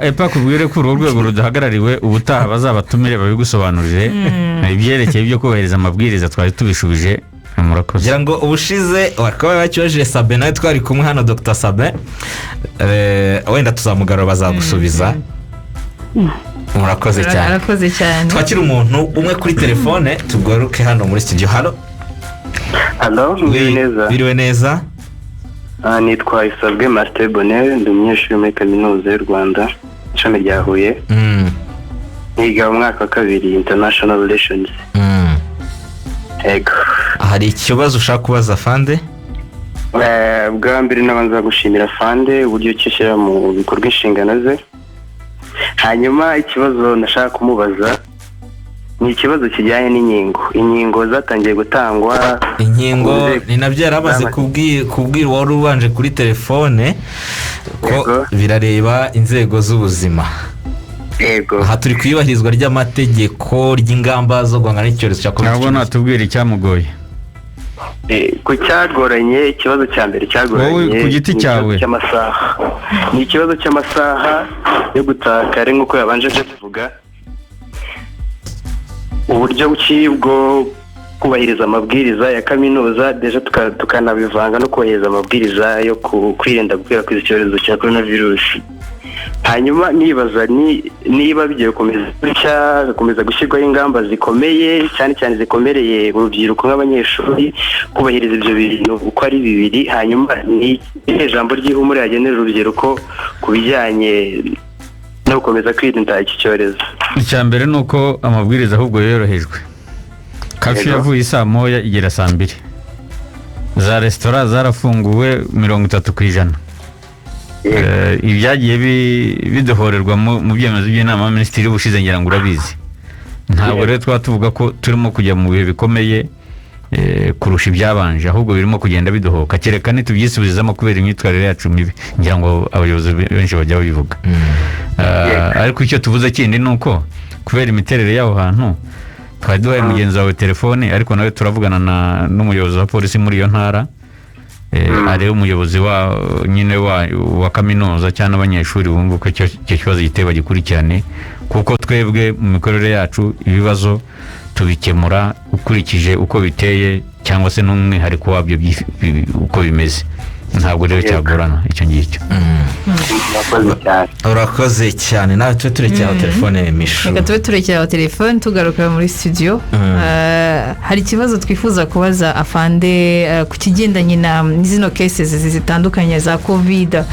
Epa kubwire ko urwo rwego rudahagarariwe. Ubutaha bazabatumire babigusobanurire. Ibyerekeye ibyo kubahiriza amabwiriza twari tubishubije, murakoze. Ngira ngo ubushize bakaba bakibajije Sabe, nawe twari kumwe hano, Dr Sabe. Wenda tuzamugarura, bazagusubiza. Murakoze cyane. Arakoze cyane. Twakira umuntu umwe kuri telefone, tugaruke hano muri studio. Halo? Halo, mwiriwe neza? Biriwe neza. Nitwa Isabwe Martin Bonheur, ndi umunyeshuri muri Kaminuza y'u Rwanda, ishami rya Huye. Niga mu mwaka wa kabiri International Relations. Yego. Hari ikibazo ushaka kubaza fande? Bwa mbere nabanza gushimira Fande uburyo ki ashyira mu bikorwa inshingano ze. Hanyuma ikibazo ndashaka kumubaza ni ikibazo kijyanye n'inkingo. Inkingo zatangiye gutangwa Inkingo ku nzego ni nabyo yari amaze kubwira uwari ubanje kuri telefone ko birareba inzego z'ubuzima. Aha turi ku iyubahirizwa ry'amategeko ry'ingamba zo guhangana n'icyorezo cya covid. Ntabwo natubwira icyamugoye. Ku cyagoranye, ikibazo cya mbere cyagoranye Wowe ku giti ni ikibazo cyawe. cy'amasaha, ni ikibazo cy'amasaha yo gutaha kare nk'uko yabanje kubivuga, uburyo ki bwo kubahiriza amabwiriza ya kaminuza, déjà tukanabivanga no kubahiriza amabwiriza yo kwirinda gukwirakwiza icyorezo cya korona virusi. Hanyuma nibaza niba bigiye gukomeza gutya, hagakomeza gushyirwaho ingamba zikomeye, cyane cyane zikomereye urubyiruko nk'abanyeshuri, kubahiriza ibyo bintu uko ari bibiri. Hanyuma ni irihe jambo ry'ihumure yagenera urubyiruko ku bijyanye no gukomeza kwirinda iki cyorezo? Icya mbere ni uko amabwiriza ahubwo yorohejwe. Curfew yavuye saa 1 igera saa 2, za resitora zarafunguwe 30%. Ibyagiye bidohorerwa mu byemezo by'inama y'abaminisitiri ubushize, ngira ngo urabizi. Ntabwo rero twaba tuvuga ko turimo kujya mu bihe bikomeye kurusha ibyabanje, ahubwo birimo kugenda bidohoka, kereka nitubyisubizamo kubera imyitwarire yacu mibi. Ngira ngo abayobozi benshi bajya babivuga. Ariko icyo tuvuze kindi ni uko kubera imiterere y'aho hantu twari duhaye mugenzi wawe telefone, ariko nawe turavugana n'umuyobozi wa polisi muri iyo ntara, arebe umuyobozi wa nyine wa kaminuza cyangwa n'abanyeshuri bumva uko icyo kibazo giteye bagikurikirane, kuko twebwe mu mikorere yacu ibibazo tubikemura ukurikije uko biteye cyangwa se n'umwihariko wabyo uko bimeze. Ntabwo rero cyagorana icyo ngicyo. Murakoze cyane. Urakoze cyane. Nawe tube turekeye aho telefone, Mishu. Reka tube turekera aho telefone, tugaruka muri studio. Hari ikibazo twifuza kubaza afande ku kigendanye na zino cases zitandukanye za COVID.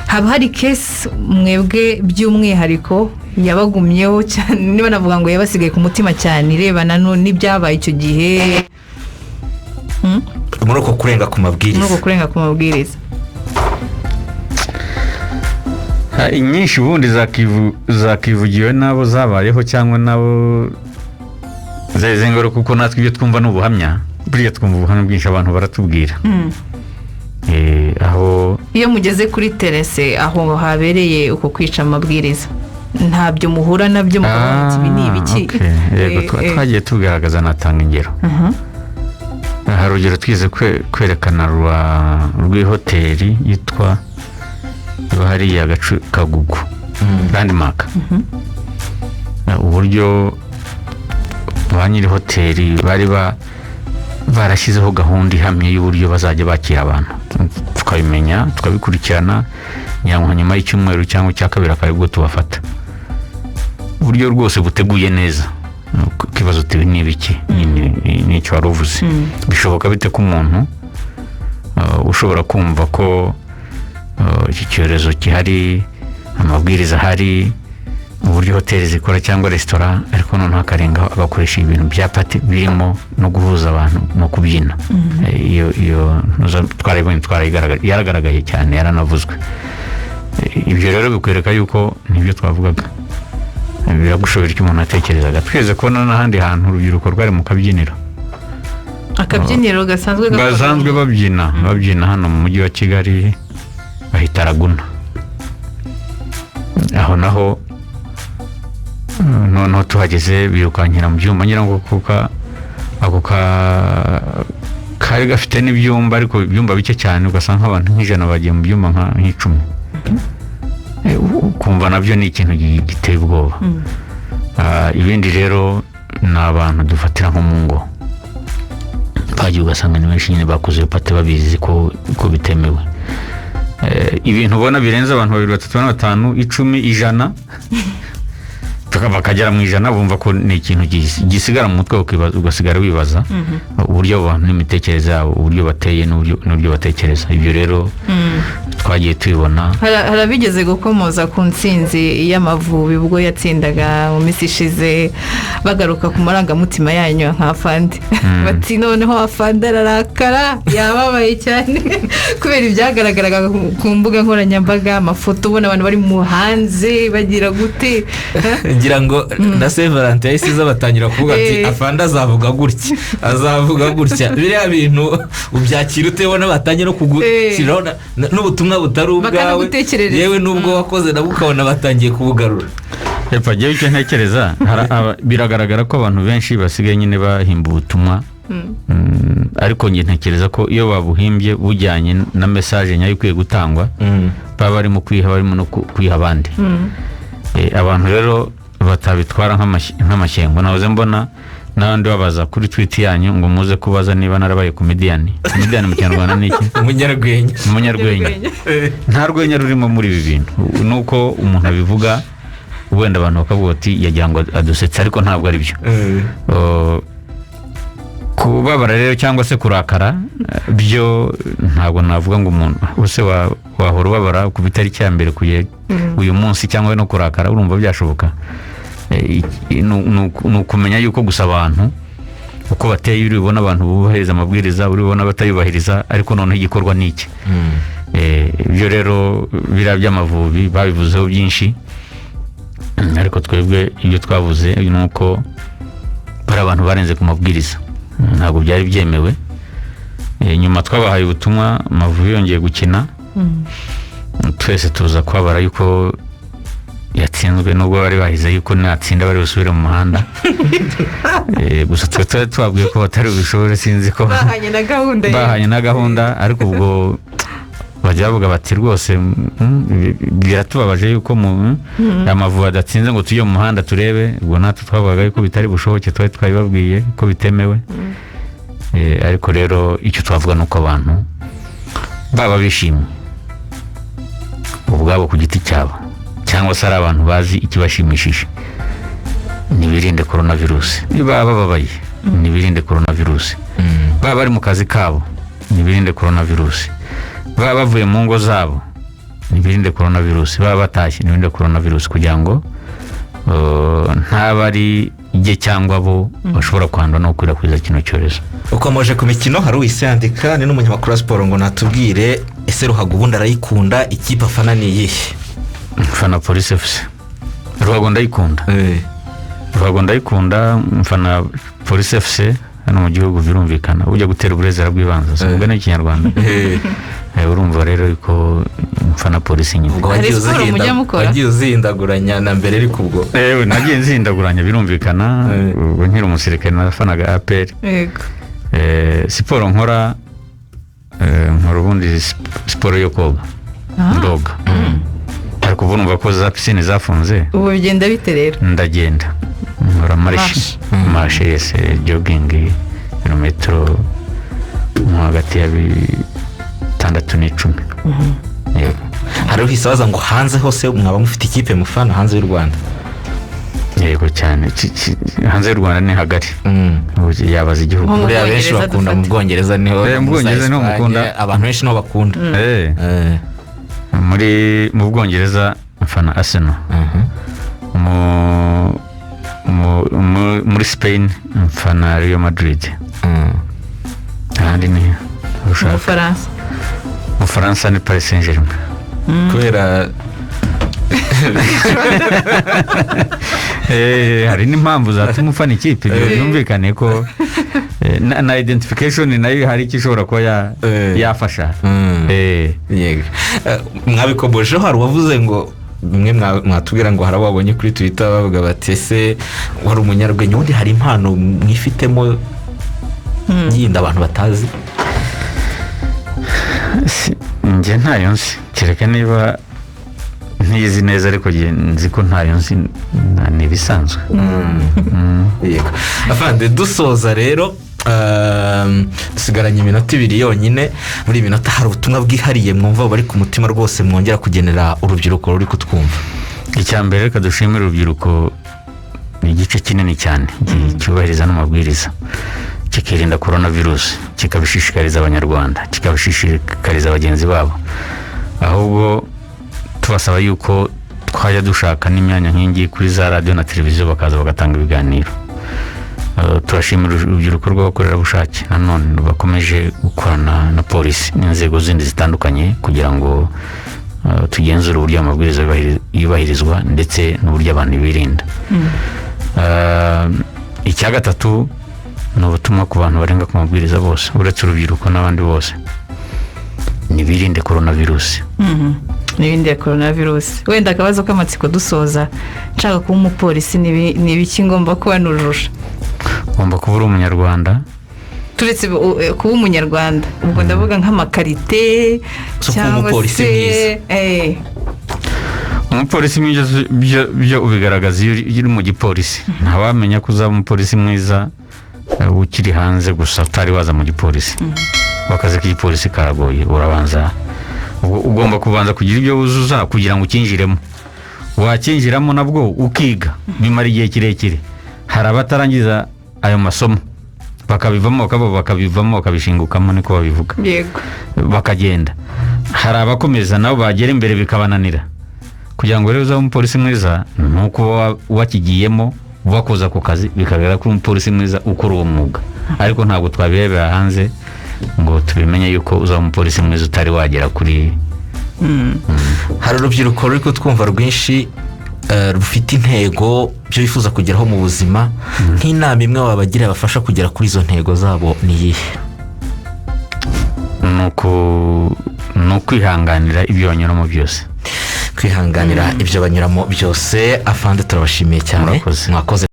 Haba hari case mwebwe by'umwihariko yabagumyeho cyane, niba navuga ngo yabasigaye ku mutima cyane, irebana n'ibyabaye icyo gihe muri uko kurenga ku mabwiriza? Muri uko kurenga ku mabwiriza. Inyinshi ubundi zakivugiwe n'abo zabayeho cyangwa n'abo zagize ingaruka, kuko natwe ibyo twumva ni ubuhamya. Buriya twumva ubuhamya bwinshi, abantu baratubwira. Aho Iyo mugeze kuri terrain aho habereye uko kwica amabwiriza, ntabyo muhura nabyo mukavuga muti ibi ni ibiki? Okay. Yego, twagiye tubigaragaza, natanga ingero. Hari urugero twize kwerekana rw'ihoteli yitwa iba hariya Gacu Kagugu Landmark, uburyo ba nyiri hoteli bari barashyizeho gahunda ihamye y'uburyo bazajya bakira abantu, tukabimenya tukabikurikirana, ngira ngo nyuma y'icyumweru cyangwa icya kabiri akaba aribwo tubafata. Uburyo rwose buteguye neza, ukibaza uti ni ibiki? N'icyo wari uvuze, bishoboka bite ko umuntu ushobora kumva ko iki cyorezo gihari, amabwiriza ahari, uburyo hoteli zikora cyangwa resitora, ariko noneho akarengaho agakoresha ibintu bya party birimo no guhuza abantu no kubyina? Iyo twarayibonye, twarayigaragaye, yaragaragaye cyane, yaranavuzwe. Ibyo rero bikwereka yuko nibyo twavugaga, biragushobora icyo umuntu atekerezaga. Tweze kubona n'ahandi hantu urubyiruko rwari mu kabyiniro. Akabyiniro gasanzwe? Basanzwe babyina hano mu mujyi wa Kigali, bahita Raguna. Aho naho noneho tuhageze birukankira mu byumba, ngira ngo kuka ako kari gafite n'ibyumba, ariko ibyumba bike cyane, ugasanga nk'abantu nk'ijana bagiye mu byumba nk'icumi. Ukumva nabyo ni ikintu giteye ubwoba. Ibindi rero ni abantu dufatira nko mu ngo bagiye, ugasanga ni benshi nyine bakoze party babizi ko bitemewe. Ibintu ubona birenze abantu babiri, batatu, bane, batanu, 10, 100, bakagera mu 100, bumva ko ni ikintu gisigara mu mutwe, ugasigara wibaza uburyo abo bantu n'imitekerereze yabo, uburyo bateye n'uburyo batekereza. Ibyo rero twagiye tubibona. Hari abigeze gukomoza ku ntsinzi y'Amavubi ubwo yatsindaga mu minsi ishize, bagaruka ku marangamutima yanyu nka afande, bati noneho afande ararakara, yababaye cyane kubera ibyagaragaraga ku mbuga nkoranyambaga, amafoto ubona abantu bari mu hanze bagira gute. Ngira ngo na Saint Valentin yahise iza, batangira kuvuga ati afande azavuga gutya, azavuga gutya. Biriya bintu ubyakira ute, ubona batangiye no kugushyiraho n'ubutumwa butari ubwawe? Bakanagutekerereza. Yewe, n'ubwo wakoze nabwo ukabona batangiye kubugarura. Epfa, njyewe icyo ntekereza, biragaragara ko abantu benshi basigaye nyine bahimba ubutumwa. Ariko njye ntekereza ko iyo babuhimbye bujyanye na message nyayo ikwiye gutangwa, baba barimo kwiha, barimo no kwiha abandi. Abantu rero batabitwara nk'amashyengo. Nahoze mbona n'abandi babaza kuri tweet yanyu ngo muze kubaza niba narabaye comedian. Comedian mu Kinyarwanda ni iki? Umunyarwenya. Umunyarwenya. Nta rwenya rurimo muri ibi bintu, nuko umuntu abivuga wenda abantu bakavuga bati yagira ngo adusetse, ariko ntabwo ari byo. Kubabara rero cyangwa se kurakara, byo ntabwo navuga ngo umuntu use wahora ubabara ku itariki ya mbere kugera uyu munsi, cyangwa no kurakara, urumva byashoboka? Ni ukumenya yuko gusa abantu uko bateye, uri bubona abantu bubahiriza amabwiriza, uri bubona batayubahiriza, ariko noneho igikorwa ni iki? Ibyo rero biriya by'Amavubi babivuzeho byinshi, ariko twebwe ibyo twavuze ni uko bari abantu barenze ku mabwiriza, ntabwo byari byemewe. Nyuma twabahaye ubutumwa, Amavubi yongeye gukina, twese tuza kubabara yuko yatsinzwe, nubwo bari bahize yuko natsinda bari busubire mu muhanda. Gusa twe twari twabwiye ko batari bubishobore, sinzi ko bahanye na gahunda ye. Bahanye na gahunda, ariko ubwo bajya bavuga bati rwose biratubabaje yuko mu Amavubi adatsinze ngo tujye mu muhanda turebe. Ubwo natwe twavugaga yuko bitari bushoboke, twari twabibabwiye ko bitemewe. Ariko rero icyo twavuga ni uko abantu baba bishimye ubwabo ku giti cyabo, cyangwa se ari abantu bazi ikibashimishije, ntibirinde korona virusi. Niba bababaye, ntibirinde korona virusi. Baba bari mu kazi kabo, ntibirinde korona virusi. Baba bavuye mu ngo zabo, ntibirinde korona virusi. Baba batashye, ntibirinde korona virusi, kugira ngo ntaba ari jye cyangwa bo bashobora kwandura no gukwirakwiza kino cyorezo. Ukomeje ku mikino, hari uwise yandika, ni n'umunyamakuru wa siporo, ngo natubwire ese ruhago ubundi arayikunda, ikipe afana ni iyihe? Mfana Polisi FC. Ruhago ndayikunda, ruhago ndayikunda. Mfana Polisi FC hano mu gihugu, birumvikana ujya gutera uburezi bw'ibanze si umugani w'ikinyarwanda. Urumva rero ko mfana polisi nyine. Ubwo Hari wagiye siporo mujya mukora? Wagiye uzihindaguranya na mbere, ariko ubwo Ewe, nagiye nzihindaguranya birumvikana. Ubwo nkiri umusirikare nafanaga APR. Yego. Siporo nkora, nkora ubundi siporo yo koga. Ndoga, ariko ubu numva ko za pisine zafunze. Ubu bigenda bite rero? Ndagenda nkora marche, marche, yes, jogging, ibirometero nko hagati ya 6 n'10. Yego. Hari uhise abaza ngo hanze hose mwaba mufite ikipe mufana hanze y'u Rwanda? Yego cyane. Hanze y'u Rwanda ni hagari. Ubu yabaza igihugu. Nko mu Buriya benshi Bwongereza bakunda mu dufate. Bwongereza niho Mu Bwongereza niho za Espagne, mukunda. abantu benshi niho bakunda. Muri mu Bwongereza mfana Arsenal. Muri Spain mfana Real Madrid. Ahandi ni Mu ushaka. Bufaransa? Mu Bufaransa ni Paris Saint Germain. Kubera Hari n'impamvu zatuma ufana ikipe, ibyo byumvikane ko na identification nayo hari icyo ishobora kuba yafasha. Yego. Mwabikomojeho, hari uwavuze ngo mwe mwatubwira ngo hari abo babonye kuri Twitter bavuga bati ese wari umunyarwenya, ubundi hari impano mwifitemo yindi abantu batazi? Njye ntayo nzi, kereka niba ntizi neza, ariko njye nzi ko ntayo nzi, ni ibisanzwe. Yego afande, dusoza rero, dusigaranye iminota 2 yonyine. Muri iyi minota hari ubutumwa bwihariye mwumva bari ku mutima rwose mwongera kugenera urubyiruko ruri kutwumva? Icya mbere, reka dushimire urubyiruko, ni igice kinini cyane cyubahiriza n'amabwiriza, kikirinda korona virusi, kikabishishikariza Abanyarwanda, kikabishishikariza bagenzi babo. Ahubwo tubasaba yuko twajya dushaka n'imyanya nk'ingiyi kuri za radiyo na televiziyo, bakaza bagatanga ibiganiro. Turashimira urubyiruko rw'abakorerabushake nanone bakomeje gukorana na polisi n'inzego zindi zitandukanye kugira ngo tugenzure uburyo amabwiriza yubahirizwa ndetse n'uburyo abantu birinda. Icya gatatu ni ubutumwa ku bantu barenga ku mabwiriza bose, uretse urubyiruko n'abandi bose, ntibirinde korona virusi. N'ibindi ya korona virusi. Wenda akabazo k'amatsiko dusoza, nshaka kuba umupolisi, ni ibiki ngomba kuba nujuje? Ugomba kuba uri Umunyarwanda. Turetse kuba Umunyarwanda, ubwo ndavuga nk'amakarite Zo kuba cyangwa umupolisi se mwiza. Umupolisi mwiza byo ubigaragaza iyo uri mu gipolisi. Ntawamenya ko uzaba umupolisi mwiza ukiri hanze gusa, utari waza mu gipolisi. Akazi k'igipolisi karagoye, urabanza ugomba kubanza kugira ibyo wuzuza kugira ngo ukinjiremo. Wakinjiramo nabwo ukiga, bimara igihe kirekire. Hari abatarangiza ayo masomo bakabivamo, bakabivamo bakabishingukamo, niko babivuga. Yego. Bakagenda. Hari abakomeza nabo bagera imbere bikabananira. Kugira ngo rero uzabe umupolisi mwiza ni uko uba wakigiyemo, wakoza ku kazi, bikagaragara ko uri umupolisi mwiza ukora uwo mwuga, ariko ntabwo twabirebera hanze. Ngo tubimenye yuko uzaba umupolisi mwiza utari wagera kuri. Hari urubyiruko ruri kutwumva rwinshi, rufite intego, ibyo bifuza kugeraho mu buzima. Nk'inama imwe wabagira bafasha kugera kuri izo ntego zabo ni iyihe? Ni ukwihanganira ibyo banyuramo byose. Kwihanganira ibyo banyuramo byose. Afande, turabashimiye cyane. Murakoze. Mwakoze.